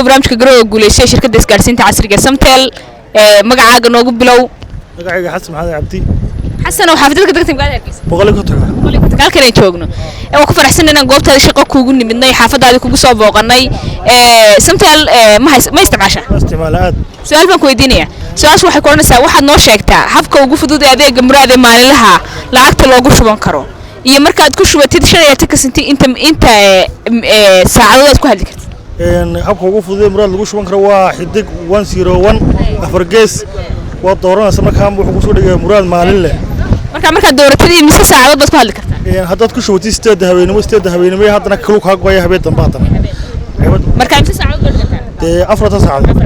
Barnaamijka Garowe guuleystay shirkadda isgaarsiinta casriga Samtel. Ee magacaaga noogu bilow. Magacayga Xasan Maxamed Cabdi. Xasan, oo xaafadada ka degtay magaalada Hargeysa? 150. Halkan ay joogno ee waan ku faraxsan inaan goobtaada shaqo kuugu nimidnay, xaafadaadii kugu soo booqanay. Ee Samtel ee ma hays, ma isticmaashaa? Ma isticmaala aad. Su-aal baan ku weydiinayaa. Su-aashu waxay ku odhanaysaa: waxaad noo sheegtaa habka ugu fudud ee adeega Muraad ee maalinlaha lacagta loogu shuban karo, iyo markaad ku shubatid 55 senti inta saacadood aad ku hadli kartid. Habka ugu fudud ee Muraad lagu shuban karo waa *101#. Waad dooranaysa, markaa wuxuu kusoo dhigaya Muraad maalin leh. Marka markaad dooratid, imise saacadood baad ku hadli kartaa? Haddaad ku shubatid 8-da habeenimo, 8-da habeenimo iyo haddana kalu kaa go'aya habeen dambe haddana. Marka imise saacadood baad kartaa? Dee 4-ta saacadood.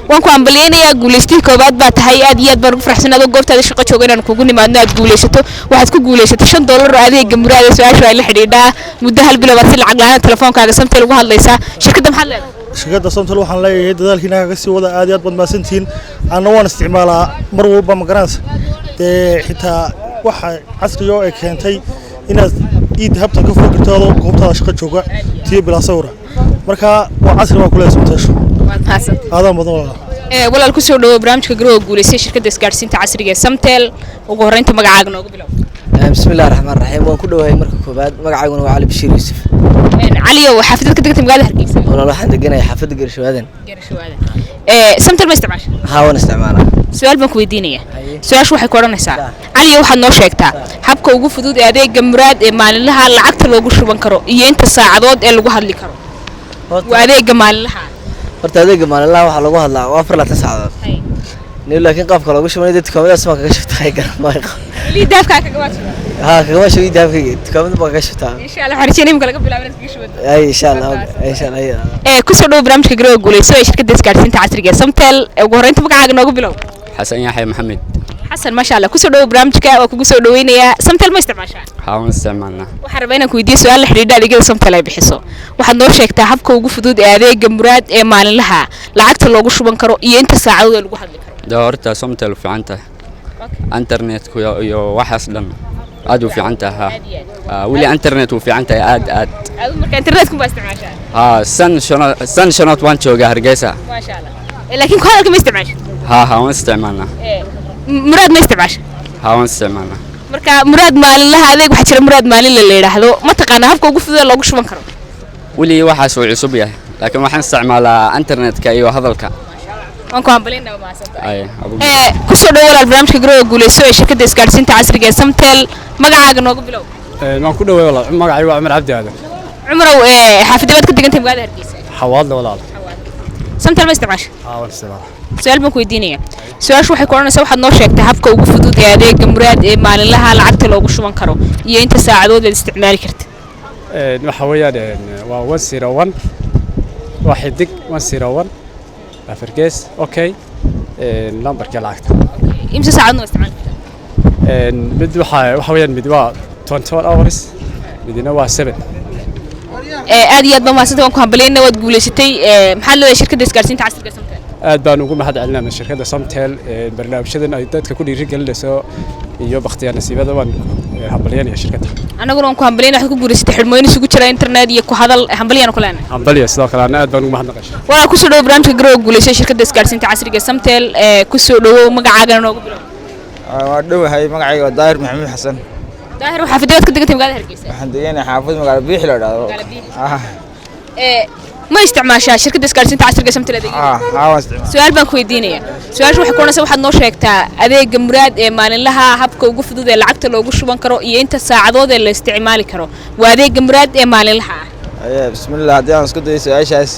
Waan ku hambalyeynayaa, guulaystihii koowaad baa tahay. Aad iyo aad baan ugu faraxsan adoo goobtaada shaqo jooga inaan kugu nimaadno aad guulaysato. Waxaad ku guulaysatay $5 oo adeega Muraada. Su-aashu ay la xidhiidhaa muddo hal bilo baad si lacag la'aan telefoonkaaga Samtel ugu hadlaysaa. Shirkadda maxaad leedahay? Shirkadda Somtel waxaan leeyahay dadaalkiina kaga sii wada. Aad iyo aad baad mahadsantihiin. Anna waan isticmaalaa mar walba, ma garanaysa? Dee xitaa waxa casriga oo ay keentay inaad iid habtan ka furi karto adoo goobtaada shaqo jooga tiyo bilaa sawira. Marka waa casri baa kuleeyahay Somtelsho. Waad mahadsantahay. Aadaa mudan, walaal. Ee walaal, kusoo dhawow barnaamijka Garowe guulaystay shirkadda isgaarsiinta casriga ee Samtel. Ugu horreynta magacaaga noogu bilow. Bismi illahi raxmaan raxiim. Waan ku dhowahay marka koobaad. Magacayguna waa Cali Bashiir Yuusuf. Caliyow, xaafadad ka degtay magaalada Hargeysa? Walaal, waxaan deganahay xaafadda Garashawaadan. Ee Samtel ma isticmaasha? Haa, waan isticmaalaa. Su-aal baan ku weydiinayaa. Haye. Su-aashu waxay ku odhanaysaa: Caliyo, waxaad noo sheegtaa habka ugu fudud ee adeega Muraad ee maalinlaha lacagta loogu shuban karo iyo inta saacadood ee lagu hadli karo. Waa adeega maalinlaha. Horta adeega maalinlaha waxaa lagu hadlaa waa 24 saacadood ni, laakiin qaabka loogu shubanay dee dukaamadaas baan kaga shubtaa, garan maayo. Weli daafkaa kaga waad shuban? Haa, kagama shubi dahabkayga, dukaamada baan kaga shubtaa. Insha Allah, waxaan rajeynaya imika laga bilaabo inaad kaga shubato. Ay, insha Allah, insha Allah. Ee kusoo dhow barnaamijka Garowe guuleyso ee shirkadda isgaarsiinta casriga ee Samtel. Ee ugu horreynta magacaaga noogu bilow. Xasan Yaxya Maxamed. Xasan, maasha Allah, kusoo dhow barnaamijka. Waa kugu soo dhaweynayaa. Samtel ma isticmaashaa? Haa, waan isticmaalnaa. Waxaan rabaa inaan ku weydiiyo su-aal la xidhiidha adeegyada Samtel ay bixiso. Waxaad noo sheegtaa habka ugu fudud ee adeega Muraad ee maalinlaha lacagta loogu shuban karo iyo inta saacadood ee lagu hadli karo. Dee horta Somtel u fiican tahay, internetku iyo waxaas dhan aad u fiican tahay. Haa. Weli internet u fiican tahay aad aad. Adigu marka internetku baa isticmaashaa? Haa, san shanood waan joogaa Hargeysa. Maasha Allah. Laakiin ku hadalka ma isticmaasha? Haa, waan isticmaalnaa. Muraad ma isticmaasha? Haa, waan isticmaalnaa. Marka Muraad maalinlaha adeeg waxaa jira Muraad maalinle la yidhaahdo. Ma taqaanaa habka ugu fudud ee loogu shuban karo? Weli waxaas uu cusub yahay, laakiin waxaan isticmaalaa internetka iyo hadalka. Waan ku hambalyaynaa, waa mahadsantahay. Ay, adugu. Ee kusoo dhow walaal barnaamijka Garowe guuleyso ee shirkadda isgaarsiinta casriga ee Samtel. Magacaaga noogu bilow. Waan ku dhaway walaal. Magacaygu waa Cumar Cabdi Aadan. Cumarow, ee xaafadda baad ka degantahay magaalada Hargeysa? Xawaadle, walaal. Samtel ma isticmaasha? Haa, waan isticmaalaa. Su-aal baan ku weydiinaya. Su-aashu waxay ku odhanaysaa: waxaad noo sheegtaa habka ugu fudud ee adeega Muraad ee maalinlaha lacagta loogu shuban karo iyo inta saacadood aad isticmaali kartid. Waxa weeyaan waa 101, waa *101#, okay, lambarka lacagta. Imse saacadoodna waa isticmaali kartaa? Mid waxa weeyaan mid waa 24 hours, midina waa 7. Ee aad iyo aad baa mahadsantay. Waan ku hambalyaynaa, waad guulaysatay. Ee maxaad leedahay shirkadda isgaarsiinta casriga ee Samtel? Aad baan ugu mahad celinaa shirkadda Somtel barnaamijyadan ay dadka ku dhiirigelinayso iyo bakhtiyaar nasiibada. Waan hambalyaynaya shirkadda. Annaguna waan ku hambalyaynaa. Waxaad ku guulaysatay xidhmooyin isugu jira internet iyo ku hadal. Hambalyaanu ku leenahay. Hambalya sidoo kale, anna aad baan ugu mahadnaqay. Walaa, kusoo dhowo barnaamijka Garowe guulaysay shirkadda isgaarsiinta casriga ee Samtel. Ee kusoo dhowow, magacaagana noogu bilow. Waa dhowahay. Magacayga waa Daahir Maxamuud Xasan. Daahir, xaafadda baad ka degantay magaalada Hargeysa? Waxaan deganahay xaafad magaalo Biixi la dhahdo. Magaalo Biixi. Ah. Ee ma isticmaashaa shirkadda isgaarsiinta casriga ee Samtel adeegyada? Ah, waan isticmaal. Su-aal baan ku weydiinaya. Su-aashu waxay ku odhanaysaa: waxaad noo sheegtaa adeega Muraad ee maalinlaha habka ugu fudud ee lacagta loogu shuban karo iyo inta saacadood ee la isticmaali karo. Waa adeega Muraad ee maalinlaha ah. Aye, bismillah. Haddii aan isku dayo su-aashaas,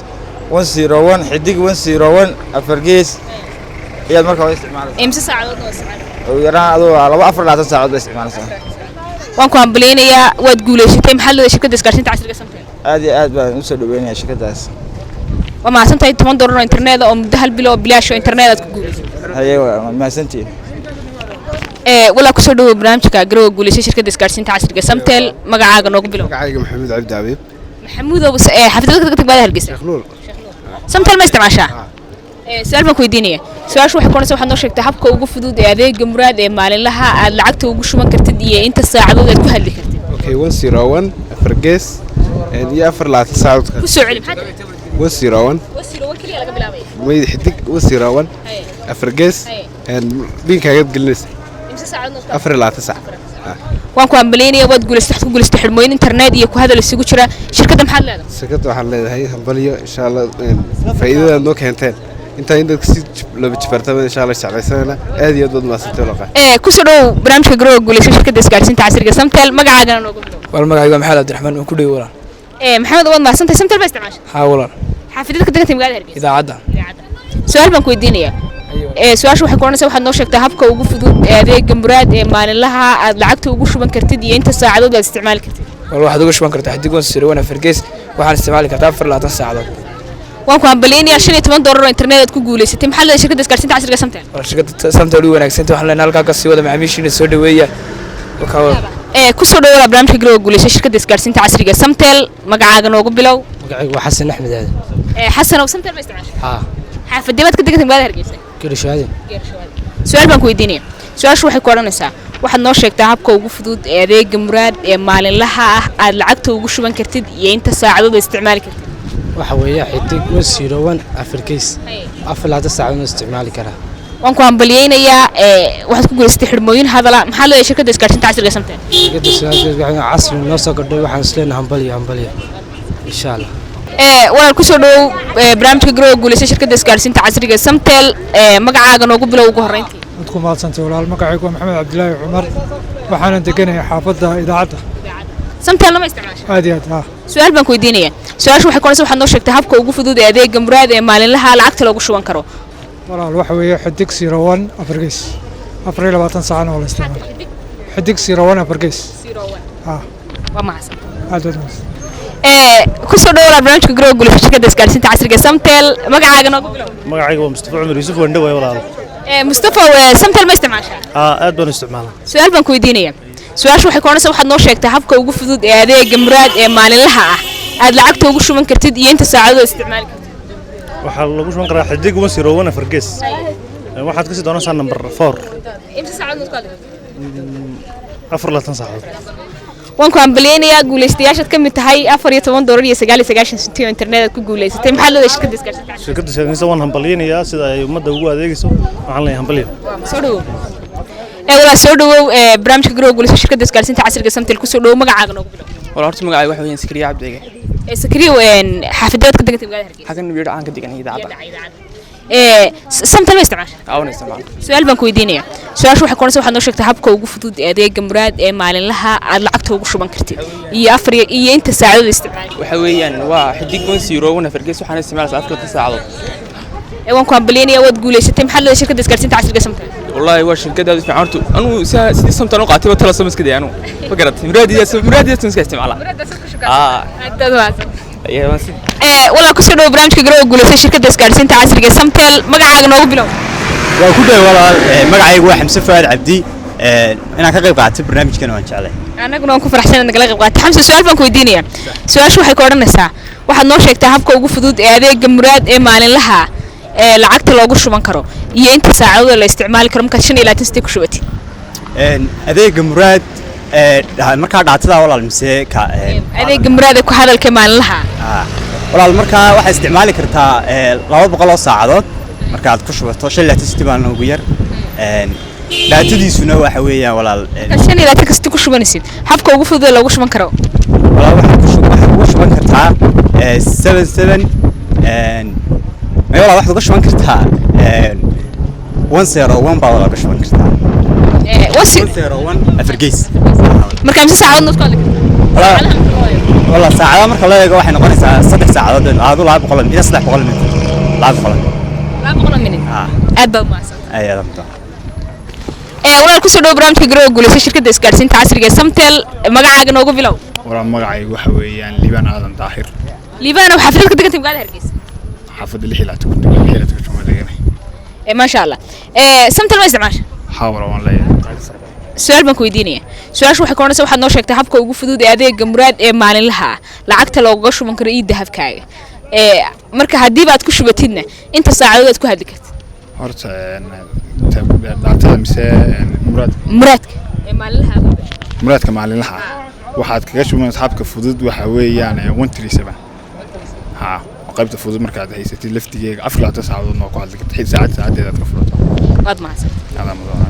101 *101# ayaad marka hore isticmaalaysaa. Imse saacadoodna waa isticmaali? Ugu yaraan aduu laba 24 saacadood bay isticmaalaysaa. Waan ku hambalyaynayaa, waad guulaysatay. Maxaa leedahay shirkadda isgaarsiinta casriga Samtel? Aad iyo aad baan usoo dhaweynayaa shirkaddaas. Waa mahadsantahay. $10 oo internet oo muddo hal bilo oo bilaash oo internet aad ku guulaysatay. Haye, waa mahadsantihiin. Ee walaa, kusoo dhawow barnaamijka Garowe guulaysay shirkadda isgaarsiinta casriga Samtel. Magacaaga noogu bilow. Magacayga Maxamuud Cabdi Abiib. Maxamuudow, ee xaafadda ka tagbaada Hargeysa? Nuur. Samtel ma isticmaashaa? Ee su-aal baan ku weydiinaya. Su-aashu waxay ku odhanaysaa: waxaad noo sheegtaa habka ugu fudud ee adeega Muraad ee maalinlaha aad lacagta ugu shuban kartid iyo inta saacadood aad ku hadli kartid. Okay, 101# iyo 24 saacadood. Ku soo celi, maxaa tiri? 101. May, *101 4#, PIN-kaagaad gelinaysa, 24 saac. Waan ku hambalyeynaya, waad guulaystay. Waxaad ku guulaystay xidhmooyin internet iyo ku hadal isugu jira. Shirkadda maxaad leedahay? Shirkadda waxaan leedahay hambalyo, insha Allah. Faa'iidadaad noo keenteen intaa in dadka si laba jibaartaba insha Allah jeclaysanayna. Aad iyo aad baad mahadsantay walaqa. Kusoo dhow barnaamijka Garowa Guulayso, shirkadda isgaarsiinta casriga Samtel. Magacaagana noogu bilow. Wal, magacayga waa Maxamed Cabdiraxmaan, waan ku dhawey walaal. Maxamed, waad mahadsantahay. Samtel baa isticmaasha? Haa walaal. Xaafidad ka degantay magaalada Hargeysa? Idaacadda. Su-aal baan ku weydiinayaa. Su-aasha waxay ku odhanaysaa: waxaad noo sheegtaa habka ugu fudud ee adeega Muraad ee maalinlaha aad lacagta ugu shuban kartid iyo inta saacadood aad isticmaali kartid. Wal, waxaad uga shuban kartaa *101 4#, waxaan isticmaali kartaa 24 saacadood. Waan ku hambaleynayaa, $15 oo internet aad ku guulaysatay. Maxaa leedahay shirkadda isgaarsiinta casriga Samtel? Wal, shirkadda Samtel u wanaagsanta waxaan leenahay halkaa ka sii wada, macaamiishiina soo dhaweeya. Kusoo dhawaada barnaamijka Garowa Guulaysa, shirkadda isgaarsiinta casriga Samtel. Magacaaga noogu bilow. Magacaygu waa Xasan Axmed Aadan. Xasanow, Samtel ma isticmaasha? Haa. Xaafadee baad ka degantay magaalada Hargeysa? Geershawaadin. Su-aal baan ku weydiinaya. Su-aashu waxay ku odhanaysaa: waxaad noo sheegtaa habka ugu fudud ee adeega Muraad ee maalinlaha ah aad lacagta ugu shuban kartid iyo inta saacadood aad isticmaali kartid. Waxa weeye *101 4#, 24 saacadood isticmaali karaa. Waan ku hambalyeynayaa. Waxaad ku guulaysatay xidhmooyin hadala. Maxaa leedahay shirkadda isgaarsiinta casriga Samtel? Shirkadda isgaarsiinta casri noo soo kordhay, waxaan isleenahay hambalyo, hambalyo, insha Allah. Walaal, kusoo dhowow barnaamijka Garowa Guulaysa, shirkadda isgaarsiinta casriga Samtel. Magacaaga noogu bilow ugu horreyntii. Waad ku mahadsantay walaal. Magacaygu waa Maxamed Cabdilaahi Cumar, waxaanan deganahay xaafadda Idaacadda. Samtelna ma isticmaasha? Aad iyo aad, haa. Su-aal baan ku weydiinaya. Su-aashu waxay ku odhanaysaa: waxaad noo sheegtay habka ugu fudud ee adeega Muraad ee maalinlaha lacagta loogu shuban karo. Walaal, waxa weeye *01 4#, 24 saacana waa la isticmaala. *01 4#, haa. Waa mahadsan. Aad baad mahadsan. Kusoo dhawaada barnaamijka Garowa Guulaysa, shirkadda isgaarsiinta casriga Samtel. Magacaaga noogu bilow. Magacayga waa Mustafa Cumar Yuusuf, waan dhawaay walaalo. Mustafa, Samtel ma isticmaashaa? Haa, aad baan u isticmaalaa. Su-aal baan ku weydiinaya. Su-aashu waxay ku odhanaysaa: waxaad noo sheegtaa habka ugu fudud ee adeega Muraad ee maalinlaha ah aad lacagta ugu shuban kartid iyo inta saacadood isticmaali kartid. Waxaa lagu shuban karaa *101 4#. Waxaad kasii doonaysaa number 4. Imisa saacadood ku hadli? 24 saacadood. Waan ku hambaleynayaa, guulaystayaashaad ka mid tahay. $14.99 oo internet aad ku guulaysatay. Maxaa leedahay shirkadda isgaarsiinta? Shirkadda isgaarsiinta waan hambalyeynayaa sida ay ummadda ugu adeegayso. Waxaan leeyahay hambalyo. Soo dhawow. Walaa, soo dhawow barnaamijka Garowa Guulaysa, shirkadda isgaarsiinta casriga Samtel. Kusoo dhawow, magacaaga noogu bilow. Wala, horta magacayga waxa weeyaan Sakariya Cabdiga. Sakariya, xaafadaad ka degantay magaalada Hargeysa? Xagan wiil aan ka degan idaacadda. Samtel ma isticmaasha? Aawna isticmaal. Su-aal baan ku weydiinaya. Su-aashu waxay ku odhanaysaa: waxaad noo sheegtay habka ugu fudud ee adeega Muraad ee maalinlaha aad lacagta ugu shuban kartid iyo afar iyo inta saacadood isticmaali. Waxa weeyaan waa *101 4#, waxaana isticmaalaysaa 4 saacadood. Waan ku hambalyeynaya, waad guulaysatay. Maxaa leedahay shirkadda isgaarsiinta casriga Samtel? Wallaahi waa shirkad aad u fiican. Horta anuu sidii Samtel u qaatay tala soo iska day anuu ma garatay. Muraadiyaas iska isticmaala. Walaa, kusoo dhawo barnaamijka Garowa Guulaysa, shirkadda isgaarsiinta casriga Samtel. Magacaaga noogu bilow. Waa ku dhahay walaal. Magacaygu waa Xamse Faad Cabdi. Inaan ka qayb qaato barnaamijkan waan jeclay. Annaguna waan ku faraxsan inaad nagala qayb qaatay, Xamse. Su-aal baan ku weydiinaya. Su-aashu waxay ku odhanaysaa: waxaad noo sheegtaa habka ugu fudud ee adeega Muraad ee maalinlaha ee lacagta loogu shuban karo iyo inta saacadood la isticmaali karo markaad 25 senti ku shubatid. Adeega Muraad markaa data-da walaal mise ka? Adeega Muraad ee ku hadalka maalinlaha. Walaal, markaa waxaad isticmaali kartaa 200 oo saacadood markaad ku shubato 25 senti baan ugu yar. Data-diisuna waxa weeyaan walaal Markaad 25 senti ku shubanaysid, habka ugu fudud ee loogu shuban karo. Walaal, waxaad ugu shuban kartaa 77 may walaal, waxaad uga shuban kartaa 101 baa walaal uga shuban kartaa. 101 4#. Marka imisa saacadood nood ku hadli kartaa? Walaal, saacadaha marka loo eego waxay noqonaysaa 3 saacadood, aadu 200 ilaa 300 minute, 200. 200 minute. Aad baa umahadsan. Ayaad. Walaal, kusoo dhawo barnaamijka Garowa Guulaysa, shirkadda isgaarsiinta casriga ee Samtel. Magacaaga noogu bilow. Walaal, magacaygu waxa weeyaan Liibaan Aadan Daahir. Liibaan, xaafadad ka degantay magaalada Hargeysa? Xaafadda 26, 26 kuma deganay. Maasha Allah. Samtel ma isticmaasha? Haa walaal, waan leeyahay. Su-aal baan ku weydiinaya. Su-aashu waxay ku odhanaysaa: waxaad noo sheegtay habka ugu fudud ee adeega Muraad ee maalinlaha ah lacagta loogaga shuban karo iyo dahabkaaga, marka haddiiba aad ku shubatidna inta saacadood aad ku hadli kartid. Horta data-da mise Muraad? Muraadka ee maalinlaha. Muraadka maalinlaha ah waxaad kaga shubanaysaa habka fudud waxa weeyaan 137, haa. Oo qaybta fudud markaad haysatid laftigeega 24 saacadoodna waa ku hadli karta, xil saacad saacadeed aad ka furato. Waad mahadsan. Adaa mudan.